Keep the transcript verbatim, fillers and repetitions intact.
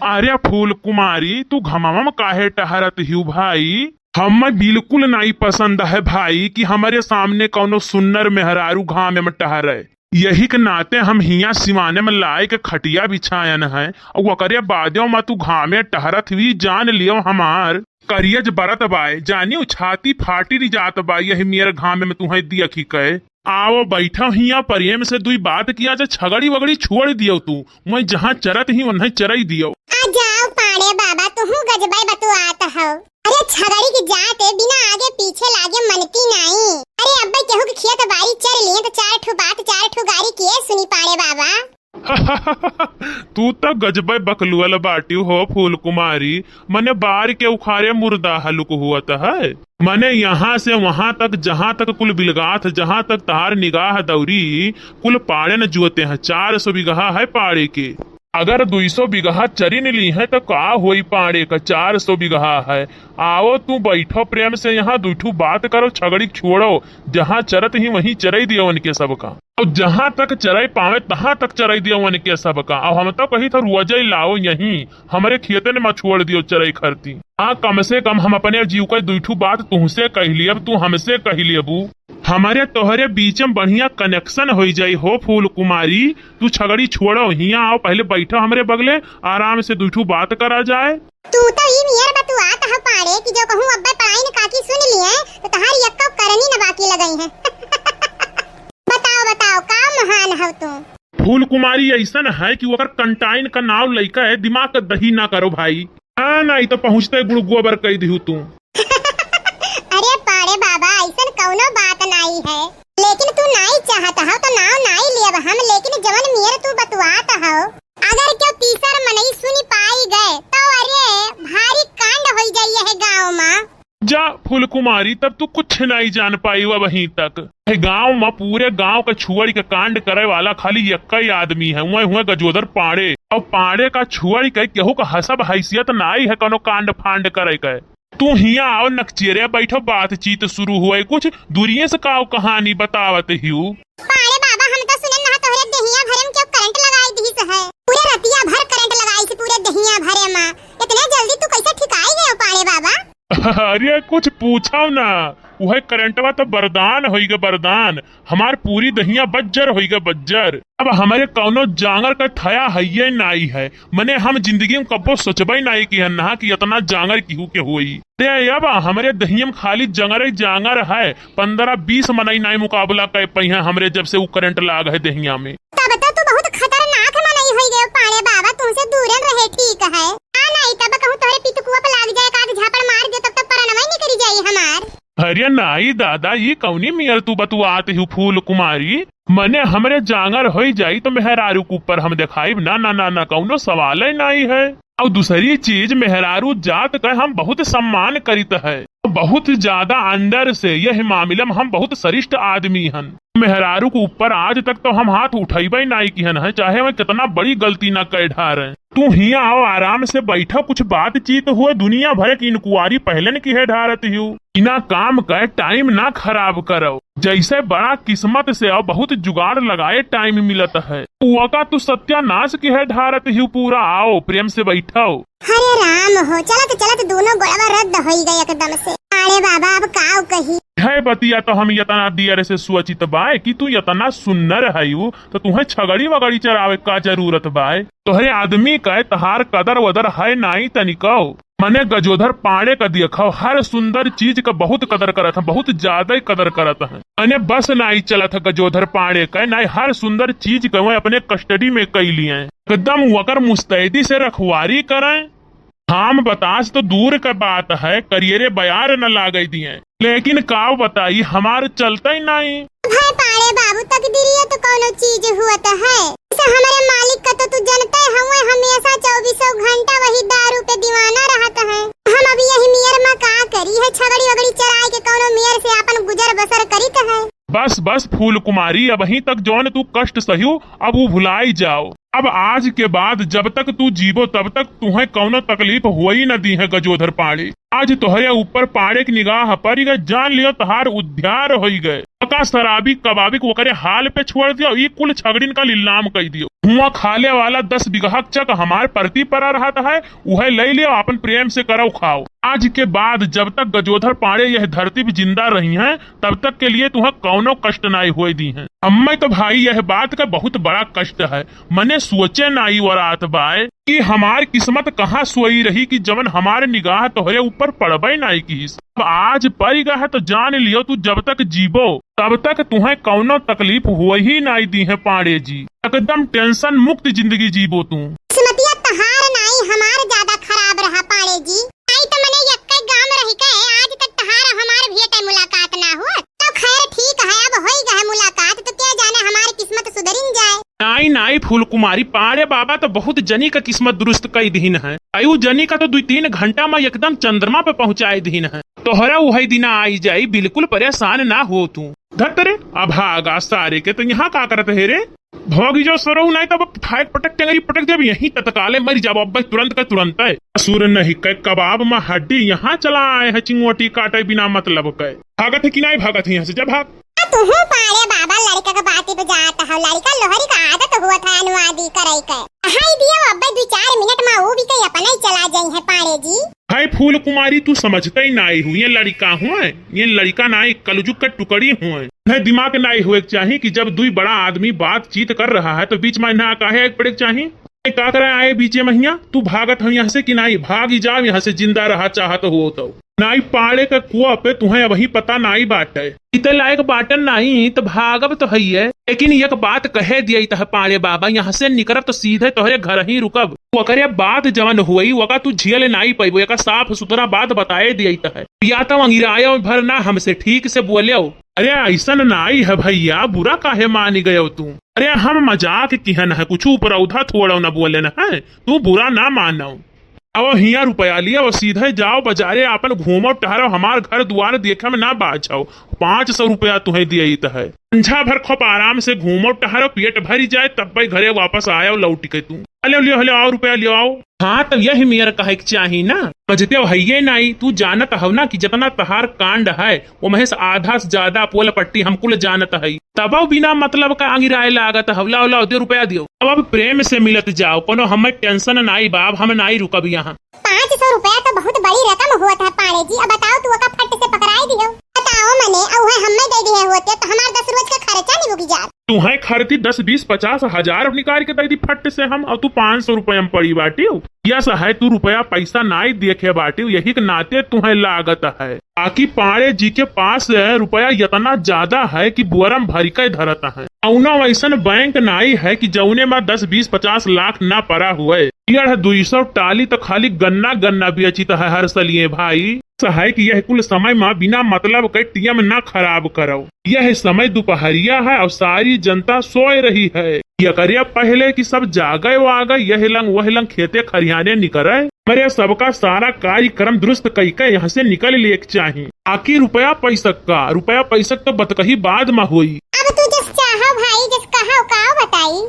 अरे फूल कुमारी, तू घामवा में काहे टहरत हिउ भाई? हमें बिल्कुल नाई पसंद है भाई कि हमरे सामने कौनो सुन्नर मेहरारू घामे में टहरे। यही के नाते हम हियाँ सिवाने में लाए के खटिया बिछायन है, और ओकरे बादे में तू घामे टहरत हुई जान लियो हमार करियज बरत बाय, जानियो छाती फाटी रही जात बा, यही मेर घामे में तुहें दियखी कहे। आओ बैठो हियाँ, प्रेम से दुई बात किया जा, छगड़ी वगड़ी छोड़ दियो तू, मैं जहाँ चरत ही उन्हें चरई दियो। आ जाओ पाड़े बाबा, तुहू गजबे बतुआत हो। अरे छगड़ी की जात है, बिना आगे पीछे लागे मनती नाई। अरे अब्बे केहू के खेत बारी चर लिए तो चार ठो बात, चार ठो गारी के सुनी पाड़े बाबा। तू तो गजबे बकलुअल बाटी हो फूल कुमारी, मने बार के उखारे मुर्दा हलुक हुअत है। मने यहाँ से वहाँ तक, जहाँ तक कुल बिलगात, जहाँ तक तहार निगाह दौरी, कुल पाड़े न जुअते हैं। चार सौ बिगहा है पाड़े के। अगर दुई सौ बिगहा चरी न ली है तो का होई पाड़े का? चार सौ बिगहा है। आओ तू बैठो प्रेम से यहाँ, दुई ठू बात करो, छगड़ी छोड़ो, जहाँ चरत ही वहीं चरई दियो उनके सबका। और जहाँ तक चराई पावे, तहाँ तक चराई दियो उनके सबका। और हम तो कही था, रोजे लाओ यहीं, हमरे खेतन में छोड़ दियो चराई खरती। हाँ, कम से कम हम अपने जीव का दुई ठू बात तुहसे कह ली, अब तू हमसे कह ली अबू। हमारे तोहरे बीच में बढ़िया connection होई जाई हो फूल कुमारी। तू छगड़ी छोड़ो, हियाँ आओ, पहले बैठो हमरे बगले, आराम से दुई ठू बात करा जाए। तू तो ई नियर बतुआत ह पाड़े कि जो कहूँ अब्बे पढ़ाई न काकी सुन लिए तो तहार यक्को करनी न बाकी लगई है। बताओ, बताओ, का महान हव तू? फूल कुमारी ऐसन है कि ओकर कंटाइन का नाव लइका है, दिमाग का दही ना करो भाई। हाँ, नाई तो पहुँचते गुड़ गोबर कई दिहू तू। अरे पाड़े बाबा, ऐसन कौनो बात नाई है, लेकिन तू नाई चाहत हो तो नाव नाई लियब हम, लेकिन जवन मियर तू बतुआत हो, अगर केहू तीसर मनई सुनी पाई गए तो अरे भारी कांड होई जाई है गाँव मा। जा फूलकुमारी, तब तू कुछ नाई जान पाई वहीं तक। ए गांव में पूरे गांव के छुअड़ी के कांड करे वाला खाली यक्का ही आदमी है, वह हुए गजोधर पांड़े। और पांड़े का छुअड़ी के केहू का हसब हैसियत नाई है कोनो कांड फांड करे के। तू हियां आओ नकचेरे बैठो, बातचीत शुरू हुए, कुछ दूरिये से काव कहानी बतावत हियू। पांड़े बाबा, हम तो सुनन नहा तोहरे देहिया भरे में केहू करंट लगाई दिहिस है। पूरे रतिया भर करंट लगाई से पूरे देहिया भरे में। इतने जल्दी तू कैसे ठिकाई गयो पांड़े बाबा? अरे कुछ पूछो ना, वह करंटवा तो बरदान होई गे बरदान, हमार पूरी दहिया बज्जर होई गे बज्जर। अब हमरे कौनो जांगर का थया हइये नाई है, मने हम जिंदगी में कब्बो सोचबे नाई कि हन्ना कि इतना जांगर केहू के होई। ते अब हमरे दहिया में खाली जंगरे जांगर है, पन्द्रह बीस मनई नाई मुकाबला कर पई है हमरे जब से उ करंट लाग है दहिया में। तब तो तू बहुत खतरनाक मनई होई गयो पांड़े बाबा, तुमसे दूरे रहे ठीक है। आ नाई तब कहूँ तोहरे पितकुआ पे लाग जाए, का झापड़ मार दे, तब तो परनवा ही निकरी जाई हमार। अरे नाई दादा, ई कौनी मियर तू बतुआत हू फूल कुमारी? मने हमरे जांगर होई जाई तो मेहरारू के ऊपर हम देखाइब ना, ना, ना, ना, कौनो सवाल ही नाई है। और दूसरी चीज, मेहरारू जात का हम बहुत सम्मान करित है, बहुत ज्यादा अंदर से यह मामला में हम बहुत श्रेष्ठ आदमी हन। मेहरारू के ऊपर आज तक तो हम हाथ उठैबे नाई किहन है, चाहे वह कितना बड़ी गलती ना कर ढारे। तू हियां आओ, आराम से बैठो, कुछ बातचीत हुए, दुनिया भर की इंक्वायरी पहले न किहे ढारत हियो। बिना काम का टाइम ना खराब करो, जैसे बड़ा किस्मत से आओ, बहुत जुगाड़ लगाए टाइम मिलत है, वका तू सत्यानाश किहे ढारत हियो पूरा। आओ प्रेम से बैठो। हरे राम हो, चलत चलत दोनों गोड़वा रद्द होई गए एकदम से। अरे बाबा, अब काव कही? है बतिया तो हम इतना देर से सोचित बाय कि तू इतना सुन्नर हयू, तो तुहे छगड़ी वगड़ी चरावे का जरूरत बाय? तोहरे आदमी का तहार कदर वदर है नाई तनिको। मने गजोधर पांड़े का देखो, हर सुंदर चीज का बहुत कदर करत है, बहुत ज्यादा ही कदर करत है। मने बस नाई चलत है गजोधर पांड़े का, नाई हर सुंदर चीज का वह अपने कस्टडी में कई लिए। एकदम वकर मुस्तैदी से रखवारी करें। घाम बतास तो दूर का बात है, करियरे बयार न लागै दिए, लेकिन काव बताई, हमार चलतै नाई। भाई पाड़े बाबू, तकदीरिये तो कौनो चीज हुअत है। से हमरे मालिक का तो तू जनतै हउए, हमेशा चौबीसों घंटा वही दारू पे दीवाना रहत है। हम अब यही मेर मा का करी है, छगड़ी वगड़ी चराए के कौनो मेर से आपन गुजर बसर करित है। बस, बस फूल कुमारी, अबहीं तक जौन तू कष्ट सह्यू, अब उ भुलाई जाओ। अब आज के बाद जब तक तू जीबो, तब तक तुहे कौनो तकलीफ होई न दी है गजोधर पांड़े। आज तोहरे ऊपर पांड़े की निगाह पड़ी गए, जान लियो तोहार उद्धार होई गए। का शराबी कबाबी को ओकरे हाल पे छोड़ दियो, ई कुल छगड़िन का लीलाम कइ दियो। हुआं खाले वाला दस बीघा चक हमार परती परा रहत है, उहै लइ लियो, आपन प्रेम से करौ खाओ। आज के बाद जब तक गजोधर पांड़े यह धरती पे जिंदा रही हैं, तब तक के लिए तुहैं कौनो कष्ट नाई होए दीहैं। हम्मै तो भाई यह बात का बहुत बड़ा कष्ट है, मने सोचे नाई वरात बाय कि हमार किस्मत कहाँ सोई रही कि जवन हमार निगाह तोहरे ऊपर पड़बै नाई किहिस। अब आज परि गह तो जान लियो तू जब तक जीबो तब तक तुहैं कौनो तकलीफ होई ही नाई दीहैं पांड़े जी। एकदम tension मुक्त जिंदगी जीबो तू। किस्मतिया तहार नाई हमार ज्यादा खराब रहा पांड़े जी। नाई तो मने यक्कै गांव रहि के आज तक तहार हमार भेंट मुलाकात ना हुआ। तो खैर ठीक है, अब होई गए मुलाकात तो क्या जाने हमार किस्मत सुधरिन जाए। नाई नाई फूल कुमारी, पांड़े बाबा तो बहुत जनी का किस्मत दुरुस्त कइ दिहिन है। अयु जनी का तो दुइ तीन घंटा मा एकदम चंद्रमा पे पहुंचाइ दिहिन है। तोहरा उहै दिना आइ जाई, बिल्कुल परेशान ना हो तू। धत रे, अभागा सारे के तो यहाँ का करत है रे? भोगी जो सरऊ नाई तब फाइट पटक टेंगरी पटक देब, यहीं तत्काले मरि जाबो, अब तुरंत का तुरंत है। असुर नहीं के कबाब मा हड्डी, यहाँ चला आए हैं चिंगोटी काटे बिना मतलब के। भागत है कि नाई भागत है यहाँ से, जा भाग। आ तुहू पांड़े बाबा लड़का के बाती पे जात हो, लड़का लोहरी का आदत हुआ था अनुवादी करे के। हाय दियो अब्बे दो चार मिनट मा वो भी कहीं अपने ही चला जाई है पांड़े जी। हाय फूल कुमारी, तू समझते ही नाई हूँ, ये लड़का हुए, ये लड़का नाई कलजुग के टुकड़ी हुए। नहीं दिमाग नाई हुए के चाही कि जब दुई बड़ा आदमी बातचीत कर रहा है तो बीच मा ना काहे आए पड़े के चाही। ए, का करे आए बीचे महिया? तू भागत हो यहाँ से कि नाई? भागी जाओ यहाँ से, जिंदा रहा चाहत हो तो। नाई पाड़े के कुआ पे तुहें अबही पता नाई बाटे। इते लायक बाटन नाई त भागब तो हइये, लेकिन एक बात कहे दिया तह पाड़े बाबा, यहाँ से निकरब तो सीधे तोहरे घर ही रुकब। ओकरे बाद जवन होई ओका तू झेल नाई पइबो, एका साफ सुथरा बात बताए दिया तह। या तो अंगिरायो भर ना हमसे ठीक से बोलेओ। अरे ऐसन नाई है भइया, बुरा काहे मानी गयो तू? अरे हम मजाक किहन है, कुछ उपरौधा थोड़ो न बोलेन है, तू बुरा ना मानो। अब हियाँ रुपया लियो, अब सीधे जाओ बजारे, आपन घूमो टहरो, हमार घर दुआर देखे में ना बाझो। पाँच सौ रुपया तुहें दियत है, संझा भर खूब आराम से घूमो टहरो, पेट भरी जाए, तब भाई घरे वापस आयो लौट के तू। लियो, लियो, लियो, आओ रुपया लियो, आओ। हाँ, तब यही मेर कहे के चाही ना, समझते हो, हइये नाई, तू जानत हव ना कि जितना तहार कांड है, वो महेश आधा से ज्यादा पोल पट्टी हम कुल जानत हई। तब बिना मतलब का अंगिराए लागत हव, लाओ, लाओ, दे रुपया दियो। अब, अब प्रेम से मिलत जाओ, कोनो हमें tension नाई बाप, हम नाई रुकब यहाँ। पाँच सौ रुपया तो बहुत बड़ी रकम होत है पाड़े जी, अब बताओ तू ओका फट से पकड़ाए दियो। बताओ मने, अउहे हमें दे दिए होते तो हमार दस रोज का खर्चा नहीं रुकी जात। तुहें खर्ची दस, बीस, पचास हजार निकाल के दे दी फट से हम, और तू पाँच सौ रुपया में पड़ी बाटी हो। यस है, तू रुपया पैसा नाई देखे बाटी हो, यही के नाते तुहें लागत है। बाकी पाड़े जी के पास है रुपया इतना ज्यादा है कि बोरम भरी के धरत है। कौनो ऐसन बैंक नाई है कि जौने में दस, बीस, पचास लाख ना पड़ा हुए। डेढ़ दुई सौ टाली तो खाली गन्ना, गन्ना बेचित है हर सलिए भाई। है कि यह कुल समय में बिना मतलब के टीएम ना खराब करो। यह समय दोपहरिया है और सारी जनता सोए रही है। एकरे पहले कि सब जागे वागे, यह लंग वह लंग खेते खरियाने निकरे। मरे सबका सारा कार्यक्रम दुरुस्त कई के यहाँ से निकल लिए के चाही। आखिर रुपया पैसक का, रुपया पैसक तो बतकही बाद में होई। अब तू जस चाहो भाई, जस कहो, का बताई?